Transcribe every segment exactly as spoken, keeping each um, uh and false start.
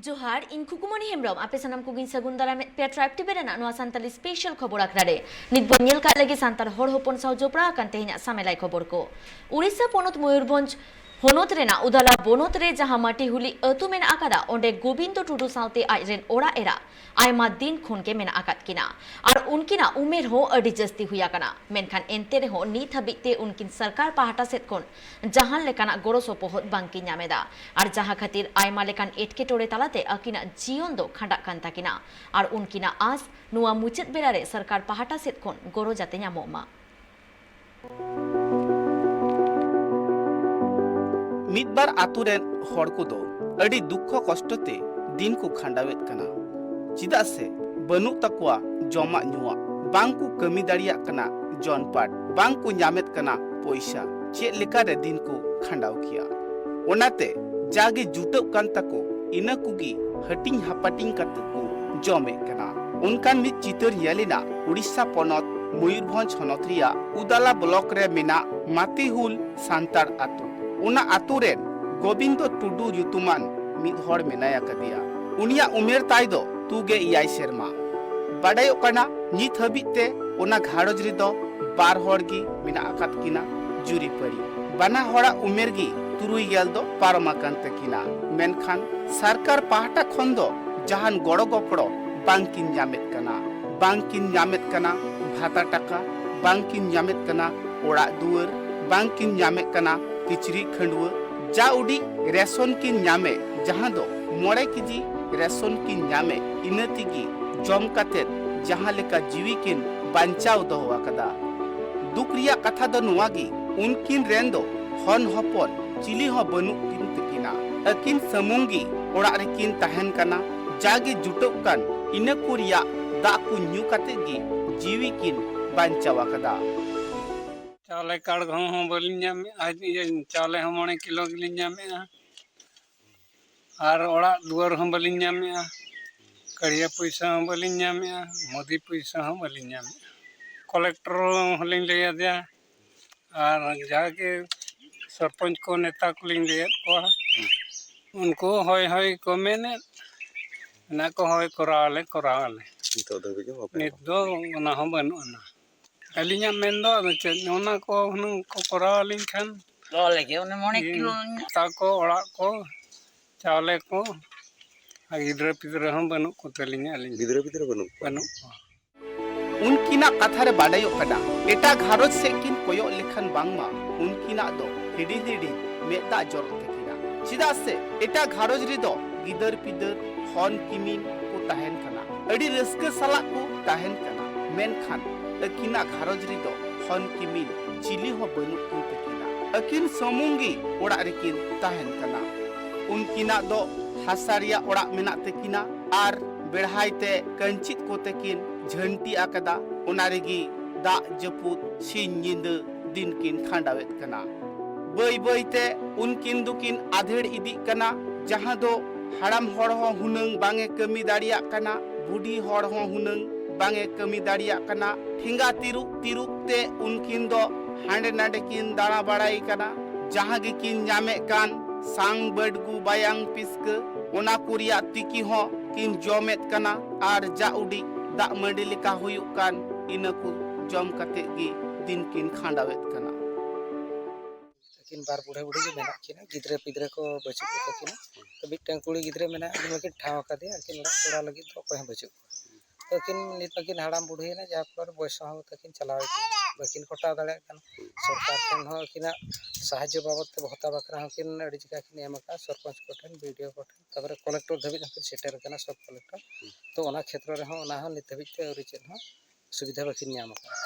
ᱡᱚᱦᱟᱨ, ᱤᱧ ᱠᱷᱩᱠᱩᱢᱚᱱᱤ ᱦᱮᱢᱵᱨᱚᱢ᱾ ᱟᱯᱮ ᱥᱟᱱᱟᱢ ᱠᱚᱜᱮᱧ ᱥᱟᱹᱜᱩᱱ ᱫᱟᱨᱟᱢᱮᱫ ᱯᱮᱭᱟ ᱴᱨᱟᱭᱤᱵᱽ ᱴᱤᱵᱷᱤ ᱨᱮᱱᱟᱜ ᱱᱚᱣᱟ ᱥᱟᱱᱛᱟᱞᱤ ᱥᱯᱮᱥᱟᱞ ᱠᱷᱚᱵᱚᱨ ᱟᱠᱷᱲᱟ ᱨᱮ᱾ ᱱᱤᱛ ᱵᱚᱱ ᱧᱮᱞ ᱠᱟᱜ ᱞᱮᱜᱮ ᱥᱟᱱᱛᱟᱲ ᱦᱚᱲ ᱦᱚᱯᱚᱱ ᱥᱟᱶ ᱡᱚᱯᱲᱟᱣ ᱟᱠᱟᱱ ᱛᱮᱦᱮᱧᱟᱜ ᱥᱟᱢᱮᱞᱟᱭ ᱠᱷᱚᱵᱚᱨ ᱠᱚ᱾ ᱩᱲᱤᱥᱥᱟ ᱯᱚᱱᱚᱛ ᱢᱚᱭᱩᱨᱵᱷᱚᱸᱡᱽ ᱦᱚᱱᱚᱛ ᱨᱮᱱᱟᱜ ᱩᱫᱟᱞᱟ ᱵᱚᱱᱚᱛ ᱨᱮ ᱡᱟᱦᱟᱸ ᱢᱟᱴᱤᱦᱩᱞᱤ ᱟᱹᱛᱩ ᱢᱮᱱᱟᱜ ᱟᱠᱟᱫᱟ, ᱚᱸᱰᱮ ᱜᱳᱵᱤᱱᱫᱚ ᱴᱩᱰᱩ ᱥᱟᱶᱛᱮ ᱟᱡ ᱨᱮᱱ ᱚᱲᱟᱜ ᱮᱨᱟ ᱟᱭᱢᱟ ᱫᱤᱱ ᱠᱷᱚᱱ ᱜᱮ ᱢᱮᱱᱟᱜ ᱟᱠᱟᱫ ᱠᱤᱱᱟ᱾ ᱟᱨ ᱩᱱᱠᱤᱱᱟᱜ ᱩᱢᱮᱨ ᱦᱚᱸ ᱟᱹᱰᱤ ᱡᱟᱹᱥᱛᱤ ᱦᱩᱭ ᱟᱠᱟᱱᱟ, ᱢᱮᱱᱠᱷᱟᱱ ᱮᱱᱛᱮ ᱨᱮᱦᱚᱸ ᱱᱤᱛ ᱦᱟᱹᱵᱤᱡ ᱛᱮ ᱩᱱᱠᱤᱱ ᱥᱚᱨᱠᱟᱨ ᱯᱟᱦᱴᱟ ᱥᱮᱫ ᱠᱷᱚᱱ ᱡᱟᱦᱟᱱ ᱞᱮᱠᱟᱱᱟᱜ ᱜᱚᱲᱚ ᱥᱚᱯᱚᱦᱚᱫ ᱵᱟᱝᱠᱤᱱ ᱧᱟᱢ ᱮᱫᱟ᱾ ᱟᱨ ᱡᱟᱦᱟᱸ ᱠᱷᱟᱹᱛᱤᱨ ᱟᱭᱢᱟ ᱞᱮᱠᱟᱱ ᱮᱴᱠᱮᱴᱚᱬᱮ ᱛᱟᱞᱟᱛᱮ ᱟᱹᱠᱤᱱᱟᱜ ᱡᱤᱭᱚᱱ ᱫᱚ ᱠᱷᱟᱸᱰᱟᱜ ᱠᱟᱱ ᱛᱟᱹᱠᱤᱱᱟ᱾ ᱟᱨ ᱩᱱᱠᱤᱱᱟᱜ ᱟᱸᱥ ᱱᱚᱣᱟ ᱢᱩᱪᱟᱹᱫ ᱵᱮᱲᱟ ᱨᱮ ᱥᱚᱨᱠᱟᱨ ᱯᱟᱦᱴᱟ ᱥᱮᱫ ᱠᱷᱚᱱ ᱜᱚᱲᱚ ᱡᱟᱛᱮ ᱧᱟᱢᱚᱜ ᱢᱟ᱾ ᱢᱤᱫ ᱵᱟᱨ ᱟᱛᱳ ᱨᱮᱱ ᱦᱚᱲ ᱠᱚᱫᱚ ᱟᱹᱰᱤ ᱫᱩᱠᱠᱷᱚ ᱠᱚᱥᱴᱚ ᱛᱮ ᱫᱤᱱ ᱠᱚ ᱠᱷᱟᱸᱰᱟᱣᱮᱫ ᱠᱟᱱᱟ᱾ ᱪᱮᱫᱟᱜ ᱥᱮ ᱵᱟᱹᱱᱩᱜ ᱛᱟᱠᱚᱣᱟ ᱡᱚᱢᱟᱜ ᱧᱩᱣᱟᱜ, ᱵᱟᱝ ᱠᱚ ᱠᱟᱹᱢᱤ ᱫᱟᱲᱮᱭᱟᱜ ᱠᱟᱱᱟ ᱡᱚᱱᱯᱟᱴ, ᱵᱟᱝ ᱠᱚ ᱧᱟᱢᱮᱫ ᱠᱟᱱᱟ ᱯᱚᱭᱥᱟ᱾ ᱪᱮᱫ ᱞᱮᱠᱟᱨᱮ ᱫᱤᱱ ᱠᱚ ᱠᱷᱟᱸᱰᱟᱣ ᱠᱮᱭᱟ? ᱚᱱᱟᱛᱮ ᱡᱟᱜᱮ ᱡᱩᱴᱟᱹᱜ ᱠᱟᱱ ᱛᱟᱠᱚ, ᱤᱱᱟᱹ ᱠᱚᱜᱮ ᱦᱟᱹᱴᱤᱧ ᱦᱟᱯᱟᱴᱤᱧ ᱠᱟᱛᱮ ᱠᱚ ᱡᱚᱢᱮᱫ ᱠᱟᱱᱟ᱾ ᱚᱱᱠᱟᱱ ᱢᱤᱫ ᱪᱤᱛᱟᱹᱨ ᱧᱮᱞ ᱮᱱᱟ ᱩᱲᱤᱥᱥᱟ ᱯᱚᱱᱚᱛ ᱢᱚᱭᱩᱨᱵᱷᱚᱸᱡᱽ ᱦᱚᱱᱚᱛ ᱨᱮᱭᱟᱜ ᱩᱫᱟᱞᱟ ᱵᱞᱚᱠ ᱨᱮ ᱢᱮᱱᱟᱜ ᱢᱟᱛᱤᱦᱩᱞ ᱥᱟᱱᱛᱟᱲ ᱟᱛᱳ᱾ ᱚᱱᱟ ᱟᱛᱳ ᱨᱮᱱ ᱜᱳᱵᱤᱱᱫᱚ ᱴᱩᱰᱩ ᱧᱩᱛᱩᱢᱟᱱ ᱢᱤᱫ ᱦᱚᱲ ᱢᱮᱱᱟᱭ ᱟᱠᱟᱫᱮᱭᱟ᱾ ᱩᱱᱤᱭᱟᱜ ᱩᱢᱮᱨ ᱛᱟᱭ ᱫᱚ ᱛᱩᱜᱮ ᱮᱭᱟᱭ ᱥᱮᱨᱢᱟ᱾ ᱵᱟᱰᱟᱭᱚᱜ ᱠᱟᱱᱟ, ᱱᱤᱛ ᱦᱟᱹᱵᱤᱡ ᱛᱮ ᱚᱱᱟ ᱜᱷᱟᱨᱚᱸᱡᱽ ᱨᱮᱫᱚ ᱵᱟᱨ ᱦᱚᱲ ᱜᱮ ᱢᱮᱱᱟᱜ ᱟᱠᱟᱫ ᱠᱤᱱᱟ ᱡᱩᱨᱤᱯᱟᱹᱨᱤ᱾ ᱵᱟᱱᱟ ᱦᱚᱲᱟᱜ ᱩᱢᱮᱨ ᱜᱮ ᱛᱩᱨᱩᱭ ᱜᱮᱞ ᱫᱚ ᱯᱟᱨᱚᱢ ᱟᱠᱟᱱ ᱛᱟᱹᱠᱤᱱᱟ᱾ ᱢᱮᱱᱠᱷᱟᱱ ᱥᱚᱨᱠᱟᱨ ᱯᱟᱦᱴᱟ ᱠᱷᱚᱱ ᱫᱚ ᱡᱟᱦᱟᱱ ᱜᱚᱲᱚ ᱜᱚᱯᱚᱲᱚ ᱵᱟᱝᱠᱤᱱ ᱧᱟᱢᱮᱫ ᱠᱟᱱᱟ᱾ ᱵᱟᱝᱠᱤᱱ ᱧᱟᱢᱮᱫ ᱠᱟᱱᱟ ᱵᱷᱟᱛᱟ ᱴᱟᱠᱟ, ᱵᱟᱝᱠᱤᱱ ᱧᱟᱢᱮᱫ ᱠᱟᱱᱟ ᱚᱲᱟᱜ ᱫᱩᱣᱟᱹᱨ, ᱵᱟᱝᱠᱤᱱ ᱧᱟᱢᱮᱫ ᱠᱟᱱᱟ ᱠᱤᱪᱨᱤᱡ ᱠᱷᱟᱹᱰᱣᱟᱹ᱾ ᱡᱟ ᱩᱰᱤᱡ ᱨᱮᱥᱚᱱ ᱠᱤᱱ ᱧᱟᱢᱮᱫ, ᱡᱟᱦᱟᱸ ᱫᱚ ᱢᱚᱬᱮ ᱠᱮᱡᱤ ᱨᱮᱥᱚᱱ ᱠᱤᱱ ᱧᱟᱢᱮᱫ, ᱤᱱᱟᱹ ᱛᱮᱜᱮ ᱡᱚᱢ ᱠᱟᱛᱮᱫ ᱡᱟᱦᱟᱸ ᱞᱮᱠᱟ ᱡᱤᱣᱤ ᱠᱤᱱ ᱵᱟᱧᱪᱟᱣ ᱫᱚᱦᱚ ᱟᱠᱟᱫᱟ᱾ ᱫᱩᱠ ᱨᱮᱭᱟᱜ ᱠᱟᱛᱷᱟ ᱫᱚ ᱱᱚᱣᱟ ᱜᱮ, ᱩᱱᱠᱤᱱ ᱨᱮᱱ ᱫᱚ ᱦᱚᱱ ᱦᱚᱯᱚᱱ ᱪᱤᱞᱤ ᱦᱚᱸ ᱵᱟᱹᱱᱩᱜ ᱠᱤᱱ ᱛᱟᱹᱠᱤᱱᱟ᱾ ᱟᱹᱠᱤᱱ ᱥᱩᱢᱩᱝ ᱜᱮ ᱚᱲᱟᱜ ᱨᱮᱠᱤᱱ ᱛᱟᱦᱮᱱ ᱠᱟᱱᱟ᱾ ᱡᱟᱜᱮ ᱡᱩᱴᱟᱹᱜ ᱠᱟᱱ, ᱤᱱᱟᱹ ᱠᱚ ᱨᱮᱭᱟᱜ ᱫᱟᱜ ᱠᱚ ᱧᱩ ᱠᱟᱛᱮᱫ ᱜᱮ ᱡᱤᱣᱤ ᱠᱤᱱ ᱵᱟᱧᱪᱟᱣ ᱟᱠᱟᱫᱟ᱾ ᱪᱟᱣᱞᱮ ᱠᱟᱨᱰ ᱦᱚᱸ ᱵᱟᱹᱞᱤᱧ ᱧᱟᱢᱮᱫᱼᱟ, ᱤᱭᱟᱹ, ᱪᱟᱣᱞᱮ ᱦᱚᱸ ᱢᱚᱬᱮ ᱠᱤᱞᱳ ᱜᱮᱞᱤᱧ ᱧᱟᱢᱮᱫᱼᱟ᱾ ᱟᱨ ᱚᱲᱟᱜ ᱫᱩᱣᱟᱹᱨ ᱦᱚᱸ ᱵᱟᱹᱞᱤᱧ ᱧᱟᱢᱮᱫᱼᱟ, ᱠᱟᱹᱲᱭᱟᱹ ᱯᱚᱭᱥᱟ ᱦᱚᱸ ᱵᱟᱹᱞᱤᱧ ᱧᱟᱢᱮᱫᱼᱟ, ᱢᱳᱫᱤ ᱯᱚᱭᱥᱟ ᱦᱚᱸ ᱵᱟᱹᱞᱤᱧ ᱧᱟᱢᱮᱫᱼᱟ᱾ ᱠᱚᱞᱮᱠᱴᱚᱨ ᱦᱚᱸᱞᱤᱧ ᱞᱟᱹᱭ ᱟᱫᱮᱭᱟ, ᱟᱨ ᱡᱟᱜᱮ ᱥᱚᱨᱯᱚᱧᱪ ᱠᱚ, ᱱᱮᱛᱟ ᱠᱚᱞᱤᱧ ᱞᱟᱹᱭᱟᱫ ᱠᱚᱣᱟ, ᱩᱱᱠᱩ ᱦᱳᱭ ᱦᱳᱭ ᱠᱚ ᱢᱮᱱᱮᱫ, ᱚᱱᱟ ᱠᱚ ᱦᱳᱭ ᱠᱚᱨᱟᱣ ᱟᱞᱮ, ᱠᱚᱨᱟᱣ ᱟᱞᱮ᱾ ᱱᱤᱛᱚᱜ ᱫᱷᱟᱹᱵᱤᱡ ᱦᱚᱸ ᱵᱟᱯᱮ ᱱᱤᱛ ᱫᱚ ᱚᱱᱟ ᱦᱚᱸ ᱵᱟᱹᱱᱩᱜ ᱟᱱᱟ᱾ ᱟᱹᱞᱤᱧᱟᱜ ᱢᱮᱱ ᱫᱚ ᱟᱫᱚ ᱪᱮᱫ, ᱚᱱᱟ ᱠᱚ ᱦᱩᱱᱟᱹᱝ ᱠᱚ ᱠᱚᱨᱟᱣ ᱟᱹᱞᱤᱧ ᱠᱷᱟᱱ ᱫᱚᱦᱚ ᱞᱟᱹᱜᱤᱫ ᱚᱱᱮ ᱢᱚᱬᱮ ᱤᱧ ᱠᱤᱞᱳ ᱦᱟᱥᱟ ᱠᱚ, ᱚᱲᱟᱜ ᱠᱚ, ᱪᱟᱣᱞᱮ ᱠᱚ, ᱟᱨ ᱜᱤᱫᱽᱨᱟᱹ ᱯᱤᱫᱽᱨᱟᱹ ᱦᱚᱸ ᱵᱟᱹᱱᱩᱜ ᱠᱚ ᱛᱟᱹᱞᱤᱧᱟ ᱟᱹᱞᱤᱧ᱾ ᱜᱤᱫᱽᱨᱟᱹ ᱯᱤᱫᱽᱨᱟᱹ ᱵᱟᱹᱱᱩᱜ ᱠᱚᱣᱟ? ᱵᱟᱹᱱᱩᱜ ᱠᱚᱣᱟ᱾ ᱩᱱᱠᱤᱱᱟᱜ ᱠᱟᱛᱷᱟ ᱨᱮ ᱵᱟᱰᱟᱭᱚᱜ ᱠᱟᱱᱟ, ᱮᱴᱟᱜ ᱜᱷᱟᱨᱚᱸᱡᱽ ᱥᱮᱫ ᱠᱤᱱ ᱠᱚᱭᱚᱜ ᱞᱮᱠᱷᱟᱱ ᱵᱟᱝᱢᱟ ᱩᱱᱠᱤᱱᱟᱜ ᱫᱚ ᱦᱤᱰᱤᱧ ᱦᱤᱰᱤᱧ ᱢᱮᱫ ᱫᱟᱜ ᱡᱚᱨᱚᱜ ᱛᱟᱹᱠᱤᱱᱟ᱾ ᱪᱮᱫᱟᱜ ᱥᱮ ᱮᱴᱟᱜ ᱜᱷᱟᱨᱚᱸᱡᱽ ᱨᱮᱫᱚ ᱜᱤᱫᱟᱹᱨ ᱯᱤᱫᱟᱹᱨ, ᱦᱚᱱ ᱠᱤᱢᱤᱱ ᱠᱚ ᱛᱟᱦᱮᱱ ᱠᱟᱱᱟ, ᱟᱹᱰᱤ ᱨᱟᱹᱥᱠᱟᱹ ᱥᱟᱞᱟᱜ ᱠᱚ ᱛᱟᱦᱮᱱ ᱠᱟᱱᱟ᱾ ᱢᱮᱱᱠᱷᱟᱱ ᱟᱹᱠᱤᱱᱟᱜ ᱜᱷᱟᱨᱚᱸᱡᱽ ᱨᱮᱫᱚ ᱦᱚᱱ ᱠᱤᱢᱤᱱ ᱪᱤᱞᱤ ᱦᱚᱸ ᱵᱟᱹᱱᱩᱜ ᱠᱤᱱ ᱛᱟᱹᱠᱤᱱᱟ᱾ ᱟᱹᱠᱤᱱ ᱥᱩᱢᱩᱝ ᱜᱮ ᱚᱲᱟᱜ ᱨᱮᱠᱤᱱ ᱛᱟᱦᱮᱱ ᱠᱟᱱᱟ᱾ ᱩᱱᱠᱤᱱᱟᱜ ᱫᱚ ᱦᱟᱥᱟ ᱨᱮᱭᱟᱜ ᱚᱲᱟᱜ ᱢᱮᱱᱟᱜ ᱛᱟᱹᱠᱤᱱᱟ ᱟᱨ ᱵᱮᱲᱦᱟᱭ ᱛᱮ ᱠᱟᱹᱧᱪᱤᱛ ᱠᱚᱛᱮ ᱠᱤᱱ ᱡᱷᱟᱹᱱᱴᱤ ᱟᱠᱟᱫᱟ᱾ ᱚᱱᱟ ᱨᱮᱜᱮ ᱫᱟᱜ ᱡᱟᱹᱯᱩᱫ ᱥᱤᱧ ᱧᱤᱫᱟᱹ ᱫᱤᱱ ᱠᱤᱱ ᱠᱷᱟᱸᱰᱟᱣᱮᱫ ᱠᱟᱱᱟ᱾ ᱵᱟᱹᱭ ᱵᱟᱹᱭ ᱛᱮ ᱩᱱᱠᱤᱱ ᱫᱚᱠᱤᱱ ᱟᱫᱷᱮᱲ ᱤᱫᱤᱜ ᱠᱟᱱᱟ, ᱡᱟᱦᱟᱸ ᱫᱚ ᱦᱟᱲᱟᱢ ᱦᱚᱲ ᱦᱚᱸ ᱦᱩᱱᱟᱹᱝ ᱵᱟᱝ ᱮ ᱠᱟᱹᱢᱤ ᱫᱟᱲᱮᱭᱟᱜ ᱠᱟᱱᱟ, ᱵᱩᱰᱷᱤ ᱦᱚᱲ ᱦᱚᱸ ᱦᱩᱱᱟᱹᱝ ᱵᱟᱝ ᱮ ᱠᱟᱹᱢᱤ ᱫᱟᱲᱮᱭᱟᱜ ᱠᱟᱱᱟ᱾ ᱴᱷᱮᱸᱜᱟ ᱛᱤᱨᱩᱵ ᱛᱤᱨᱩᱵ ᱛᱮ ᱩᱱᱠᱤᱱ ᱫᱚ ᱦᱟᱸᱰᱮ ᱱᱟᱰᱮ ᱠᱤᱱ ᱫᱟᱬᱟ ᱵᱟᱲᱟᱭ ᱠᱟᱱᱟ᱾ ᱡᱟᱦᱟᱸ ᱜᱮᱠᱤᱱ ᱧᱟᱢᱮᱫ ᱠᱟᱱ ᱥᱟᱝ ᱵᱟᱹᱰᱜᱩ ᱵᱟᱭᱟᱝ ᱯᱤᱥᱠᱟᱹ, ᱚᱱᱟ ᱠᱚ ᱨᱮᱭᱟᱜ ᱛᱤᱠᱤ ᱦᱚᱸ ᱠᱤᱱ ᱡᱚᱢᱮᱫ ᱠᱟᱱᱟ ᱟᱨ ᱡᱟ ᱩᱰᱤᱡ ᱫᱟᱜ ᱢᱟᱹᱰᱤ ᱞᱮᱠᱟ ᱦᱩᱭᱩᱜ ᱠᱟᱱ, ᱤᱱᱟᱹ ᱠᱚ ᱡᱚᱢ ᱠᱟᱛᱮᱫ ᱜᱮ ᱫᱤᱱ ᱠᱤᱱ ᱠᱷᱟᱸᱰᱟᱣᱮᱫ ᱠᱟᱱᱟ᱾ ᱟᱹᱠᱤᱱ ᱵᱟᱨ ᱵᱩᱲᱦᱤ ᱵᱩᱲᱦᱤ ᱜᱮ ᱢᱮᱱᱟᱜ ᱠᱤᱱᱟ, ᱜᱤᱫᱽᱨᱟᱹ ᱯᱤᱫᱽᱨᱟᱹ ᱠᱚ ᱵᱟᱹᱪᱩᱜ ᱠᱚᱛᱟ ᱠᱤᱱᱟ᱾ ᱛᱚ ᱢᱤᱫᱴᱟᱝ ᱠᱩᱲᱤ ᱜᱤᱫᱽᱨᱟᱹ ᱢᱮᱱᱟᱭᱟ, ᱩᱱᱤ ᱢᱟᱠᱤᱱ ᱴᱷᱟᱶ ᱟᱠᱟᱫᱮᱭᱟ, ᱟᱹᱠᱤᱱ ᱚᱲᱟᱜ ᱛᱚᱲᱟ ᱞᱟᱹᱜᱤᱫ ᱫᱚ ᱚᱠᱚᱭ ᱦᱚᱸ ᱵᱟᱹᱪᱩᱜ ᱠᱚᱣᱟ᱾ ᱛᱚ ᱟᱹᱠᱤᱱ ᱱᱤᱛ ᱢᱟᱠᱤᱱ ᱦᱟᱲᱟᱢ ᱵᱩᱲᱦᱤᱭᱮᱱᱟ, ᱡᱟᱦᱟᱸ ᱯᱚᱨ ᱵᱚᱭᱮᱥ ᱦᱚᱸ ᱛᱟᱹᱠᱤᱱ ᱪᱟᱞᱟᱣ ᱤᱫᱤᱭᱮᱱᱟ, ᱵᱟᱹᱠᱤᱱ ᱠᱚᱴᱟᱣ ᱫᱟᱲᱮᱭᱟᱜ ᱠᱟᱱᱟ᱾ ᱥᱚᱨᱠᱟᱨ ᱴᱷᱮᱱ ᱦᱚᱸ ᱟᱹᱠᱤᱱᱟᱜ ᱥᱟᱦᱟᱡᱽᱡᱚ ᱵᱟᱵᱚᱫ ᱛᱮ ᱵᱷᱚᱛᱟ ᱵᱟᱠᱷᱨᱟ ᱦᱚᱸᱠᱤᱱ ᱟᱹᱰᱤ ᱡᱟᱭᱜᱟ ᱠᱤᱱ ᱮᱢ ᱟᱠᱟᱫᱼᱟ, ᱥᱚᱨᱯᱚᱧᱪ ᱠᱚᱴᱷᱮᱱ, ᱵᱤ ᱰᱤ ᱳ ᱠᱚᱴᱷᱮᱱ, ᱛᱟᱨᱯᱚᱨᱮ ᱠᱚᱞᱮᱠᱴᱚᱨ ᱫᱷᱟᱹᱵᱤᱡ ᱦᱚᱸᱠᱤᱱ ᱥᱮᱴᱮᱨ ᱟᱠᱟᱱᱟ, ᱥᱚᱵ ᱠᱚᱞᱮᱠᱴᱚᱨ᱾ ᱛᱚ ᱚᱱᱟ ᱠᱷᱮᱛᱨᱚ ᱨᱮᱦᱚᱸ ᱚᱱᱟ ᱦᱚᱸ ᱱᱤᱛ ᱫᱷᱟᱹᱵᱤᱡ ᱛᱮ ᱟᱹᱣᱨᱤ ᱪᱮᱫ ᱦᱚᱸ ᱥᱩᱵᱤᱫᱷᱟ ᱵᱟᱹᱠᱤᱱ ᱧᱟᱢ ᱟᱠᱟᱫᱟ᱾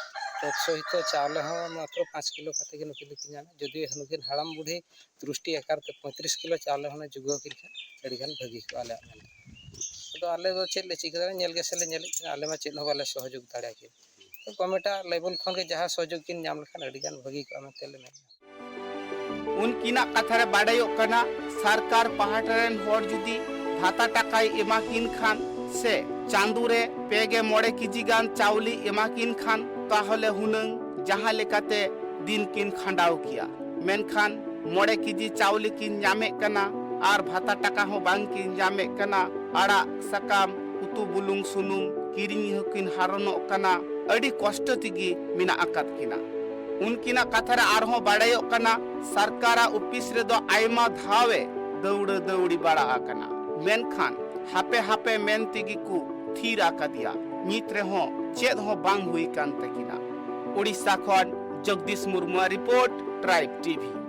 ᱛᱚᱛᱥᱚᱦᱤᱛᱚ ᱪᱟᱣᱞᱮ ᱦᱚᱸ ᱢᱟᱛᱨᱚ ᱯᱟᱸᱪ ᱠᱤᱞᱳ ᱠᱟᱛᱮ ᱜᱮ ᱱᱩᱠᱤᱱ ᱫᱚᱠᱤᱱ ᱧᱟᱢᱟ᱾ ᱡᱩᱫᱤ ᱱᱩᱠᱤᱱ ᱦᱟᱲᱟᱢ ᱵᱩᱰᱷᱤ ᱛᱨᱩᱥᱴᱤ ᱟᱠᱟᱨ ᱛᱮ ᱯᱚᱸᱭᱛᱨᱤᱥ ᱠᱤᱞᱳ ᱪᱟᱣᱞᱮ ᱦᱩᱱᱟᱹᱝ ᱡᱩᱜᱟᱹᱣ ᱠᱤᱱ ᱠᱷᱟᱱ ᱟᱹᱰᱤ ᱜᱟᱱ ᱵᱷᱟᱹᱜᱤ ᱠᱚᱜᱼᱟ ᱟᱞᱮᱭᱟᱜ ᱢᱮᱱ ᱫᱚ᱾ ᱟᱫᱚ ᱟᱞᱮ ᱫᱚ ᱪᱮᱫ ᱞᱮ ᱪᱤᱠᱟᱹ ᱫᱟᱲᱮᱭᱟᱜᱼᱟ? ᱧᱮᱞ ᱜᱮᱥᱮ ᱞᱮ ᱧᱮᱞᱮᱫ ᱠᱤᱱᱟ, ᱟᱞᱮ ᱢᱟ ᱪᱮᱫ ᱦᱚᱸ ᱵᱟᱞᱮ ᱥᱚᱦᱚᱡᱳᱜᱽ ᱫᱟᱲᱮᱭᱟᱠᱤᱱ᱾ ᱛᱚ ᱜᱚᱵᱷᱨᱱᱢᱮᱱᱴᱟᱜ ᱞᱮᱵᱮᱞ ᱠᱷᱚᱱ ᱜᱮ ᱡᱟᱦᱟᱸ ᱥᱚᱦᱚᱡᱳᱜᱽ ᱠᱤᱱ ᱧᱟᱢ ᱞᱮᱠᱷᱟᱱ ᱟᱹᱰᱤ ᱜᱟᱱ ᱵᱷᱟᱹᱜᱤ ᱠᱚᱜᱼᱟ ᱢᱮᱱᱛᱮ ᱞᱮ ᱢᱮᱱᱟ᱾ ᱩᱱᱠᱤᱱᱟᱜ ᱠᱟᱛᱷᱟ ᱨᱮ ᱵᱟᱰᱟᱭᱚᱜ ᱠᱟᱱᱟ, ᱥᱚᱨᱠᱟᱨ ᱯᱟᱦᱴᱟ ᱨᱮᱱ ᱦᱚᱲ ᱡᱩᱫᱤ ᱵᱷᱟᱛᱟ ᱴᱟᱠᱟᱭ ᱮᱢᱟ ᱠᱤᱱ ᱠᱷᱟᱱ ᱥᱮ ᱪᱟᱸᱫᱳ ᱨᱮ ᱯᱮ ᱜᱮ ᱢᱚᱬᱮ ᱠᱮᱡᱤ ᱜᱟᱱ ᱪᱟᱣᱞᱮ ᱮᱢᱟ ᱠᱤᱱ ᱠᱷᱟᱱ, ᱛᱟᱦᱚᱞᱮ ᱦᱩᱱᱟᱹᱝ ᱡᱟᱦᱟᱸ ᱞᱮᱠᱟᱛᱮ ᱫᱤᱱ ᱠᱤᱱ ᱠᱷᱟᱸᱰᱟᱣ ᱠᱮᱭᱟ᱾ ᱢᱮᱱᱠᱷᱟᱱ ᱢᱚᱬᱮ ᱠᱮᱡᱤ ᱪᱟᱣᱞᱮ ᱠᱤᱱ ᱧᱟᱢᱮᱫ ᱠᱟᱱᱟ ᱟᱨ ᱵᱷᱟᱛᱟ ᱴᱟᱠᱟ ᱦᱚᱸ ᱵᱟᱝ ᱠᱤᱱ ᱧᱟᱢᱮᱫ ᱠᱟᱱᱟ᱾ ᱟᱲᱟᱜ ᱥᱟᱠᱟᱢ, ᱩᱛᱩ ᱵᱩᱞᱩᱝ ᱥᱩᱱᱩᱢ ᱠᱤᱨᱤᱧ ᱦᱚᱸᱠᱤᱱ ᱦᱟᱨᱚᱱᱚᱜ ᱠᱟᱱᱟ᱾ ᱟᱹᱰᱤ ᱠᱚᱥᱴᱚ ᱛᱮᱜᱮ ᱢᱮᱱᱟᱜ ᱟᱠᱟᱫ ᱠᱤᱱᱟ᱾ ᱩᱱᱠᱤᱱᱟᱜ ᱠᱟᱛᱷᱟ ᱨᱮ ᱟᱨᱦᱚᱸ ᱵᱟᱲᱟᱭᱚᱜ ᱠᱟᱱᱟ, ᱥᱚᱨᱠᱟᱨᱟᱜ ᱚᱯᱷᱤᱥ ᱨᱮᱫᱚ ᱟᱭᱢᱟ ᱫᱷᱟᱣ ᱮ ᱫᱟᱹᱣᱲᱟᱹ ᱫᱟᱹᱣᱲᱤ ᱵᱟᱲᱟ ᱟᱠᱟᱱᱟ, ᱢᱮᱱᱠᱷᱟᱱ ᱦᱟᱯᱮ ᱦᱟᱯᱮ ᱢᱮᱱ ᱛᱮᱜᱮ ᱠᱚ ᱛᱷᱤᱨ ᱟᱠᱟᱫᱮᱭᱟ᱾ ᱱᱤᱛ ᱨᱮᱦᱚᱸ ᱪᱮᱫ ᱦᱚᱸ ᱵᱟᱝ ᱦᱩᱭ ᱠᱟᱱ ᱛᱟᱹᱠᱤᱱᱟ᱾ ᱳᱰᱤᱥᱟ ᱠᱷᱚᱱ ᱡᱚᱜᱽᱫᱤᱥ ᱢᱩᱨᱢᱩᱣᱟᱜ ᱨᱤᱯᱳᱨᱴ, ᱴᱨᱟᱭᱤᱵᱽ ᱴᱤᱵᱷᱤ᱾